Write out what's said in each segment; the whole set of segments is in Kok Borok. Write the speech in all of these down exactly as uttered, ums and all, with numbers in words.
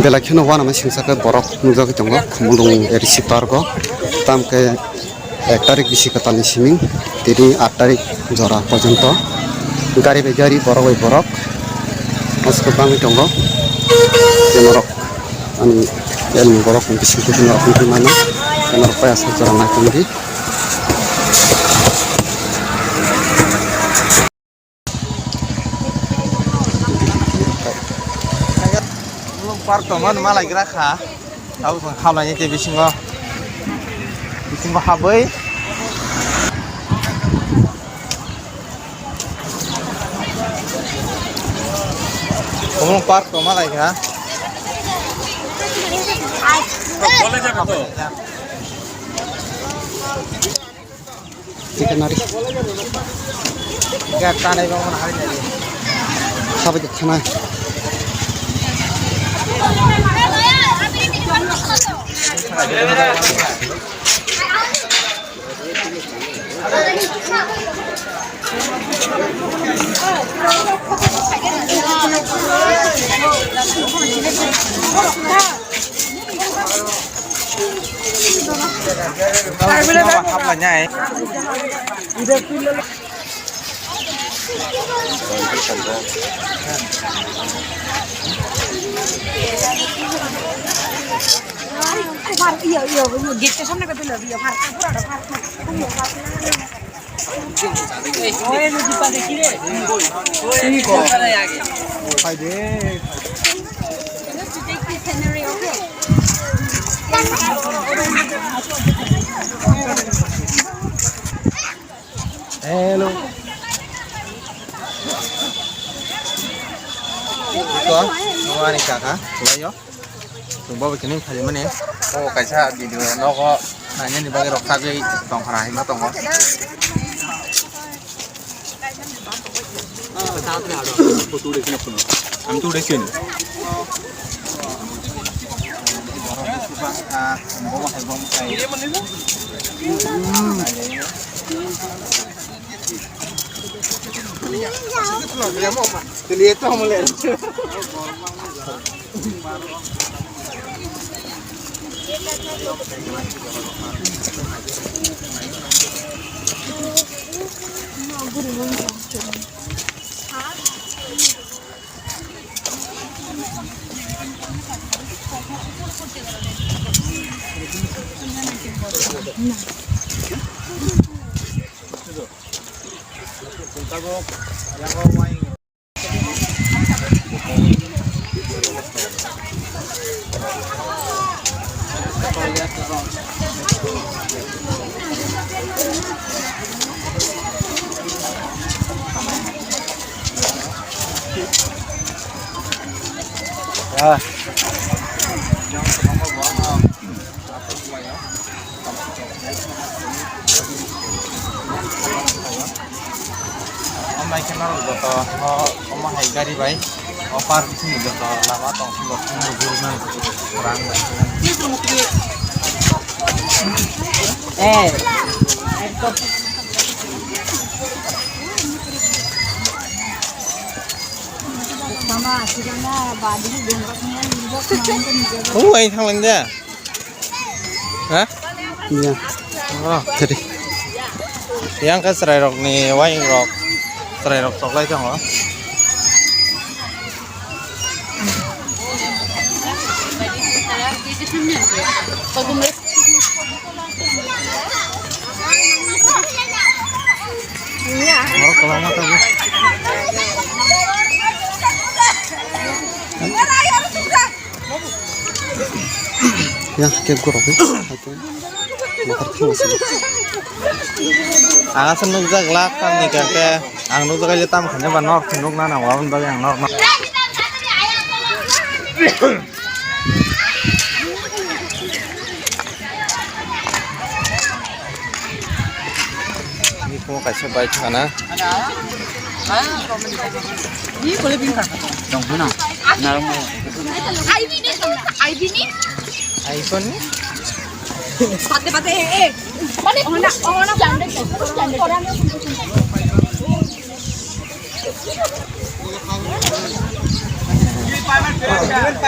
Belai kheno uanama singsa khe borok nukjagwi tongo Khumulwng A D C park o. Tamo khe ek tarik bisi kwtalni siming tini aat tarik jora porjonto gari bai gari, borok bai borok aswk bangwi tongo. Tei norok ani elming borok bising twi norok wngwi mano. Tei norok pai aswk jora nai tongdi. Park tongma numa lai gra kha. Tabuk chwng hablaini tei bisingo, bisingo habwi. Omo park tongma lai kha. Chicken nari. Sabai khe khanai. Gate-o samne khe twi lobby-o, park-o pura park-o. Hello. Ito, mga ni kaka, layo. Chwng bo kini phaimani. O kaisa video nogo nainani bagwi rok tagwi tongkhara hinma tongo. Ang tu udah sini. Amai khe norok joto o, omo hai gari bai o park bising joto lama tong phuru rang bai. Eh, ekdom. Mama, asik na, badi gunggak niya, gunggak main kan juga. Oh, ayo thang lang dia. Ha? Iya. Oh. Jadi. Yang ke serai rok ni, wayang rok. Serai rok toklai tongo. Norok kwbangma tongo. Ya, kek gorok. Ang asal nukjak lak tamni khe, ang nukjak le tam khaina ba norok se nukna nango, aboni bagwi ang norok no. Ni phungo kaisa bike thana. Tong phano. Narwkma. iPhone ni? Pate pate, eh, eh. Pate, oh, na, oh, na.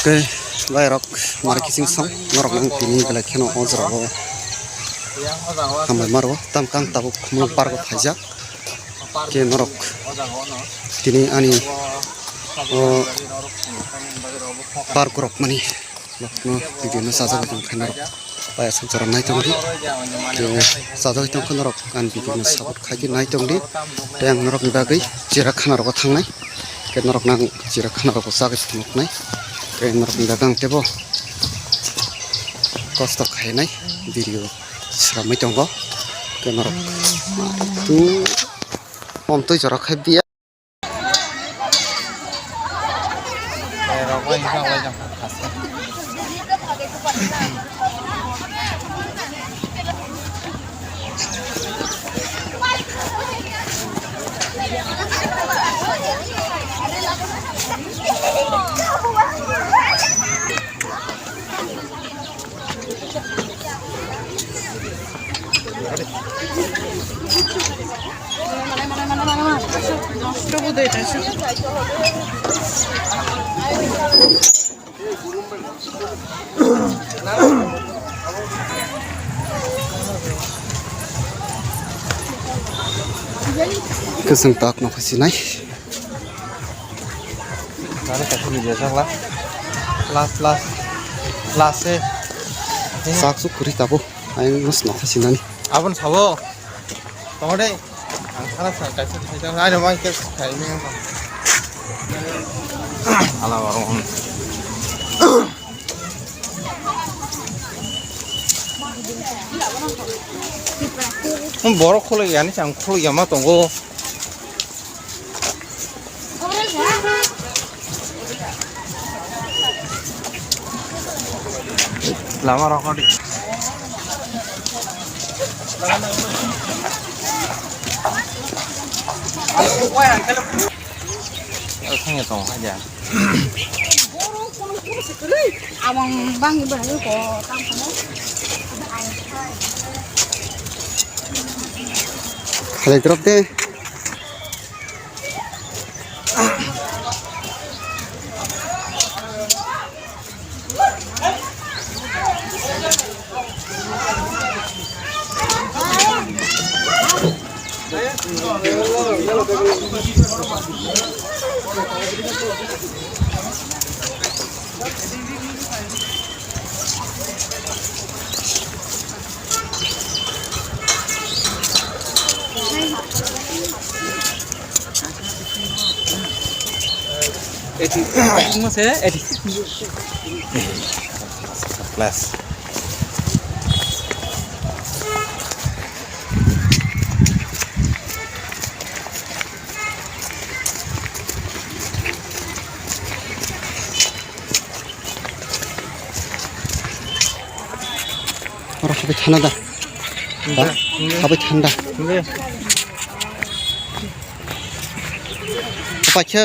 Tei lairok mari kiching song norok nang tini belai kheno o jora o hambai maro tam kang tabuk khumulwng park o phaijak. Khe norok tini ani o park rok mani. Nokno video no sajagwi tong khe norok paya song chara nai tongdi. Khe sajagwi tong khe norok ani video no support khai di nai tongdi. Tei ang norokni bagwi chirakhana rogo thangnai. Khe norok nang chirakhana rogo chagwi phunuknai. Khe norokni bagwi ang teibo kosto khainai video sramwi tongo. Khe norok tu omtwi jora khai biya. নষ্ট বোধ হয় এটা। Kwchwng tak no khasinai. Nani kaisa video sakla. Last, last. Last se. Sak suk kwrwi tabuk. Ayang no swnam khasinani. Abon sabo. Tongode. Ang sana sa kaisa kaisa. Ai no mai kes kai ni. Ala warung. Borok khuluk yani chang khuluk yama tongo. Lama rok di. Thangya tong haja. Abang bang ibu lagi ko tang kamu. Khalai drop de. Plus. Oro habai thana da. Da? Habai thanda. Paikha.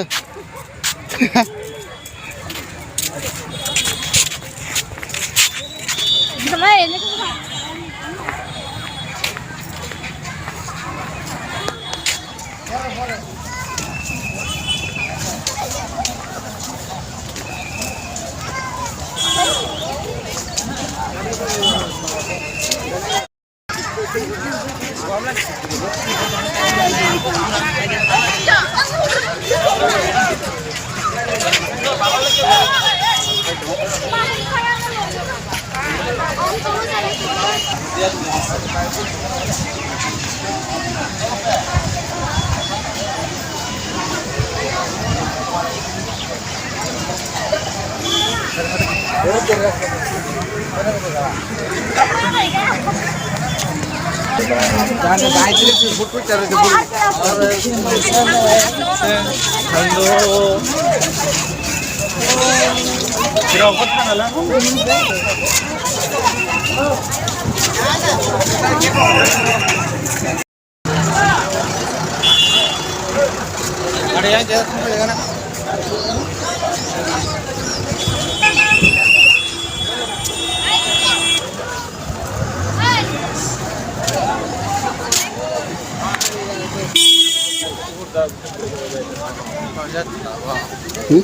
Hmm?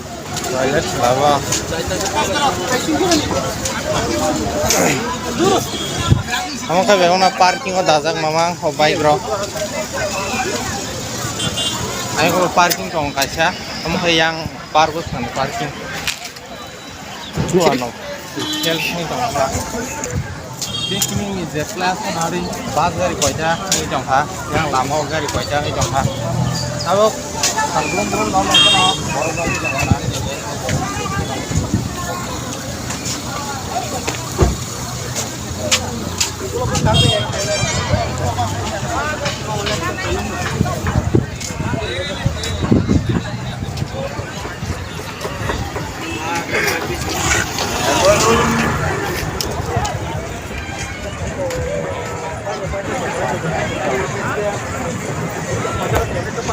Toilet laba. Omo khe bebakno parking o dajak mamang o bike rok. Ayang parking tongo kaisa. Omo khe yang park o thang parking. Duano. Kel thang tong. Picnic ni je class nari bus gari koita ni tongkha, yang lama o gari koita ni tongkha. Abo salbrum brum no no no.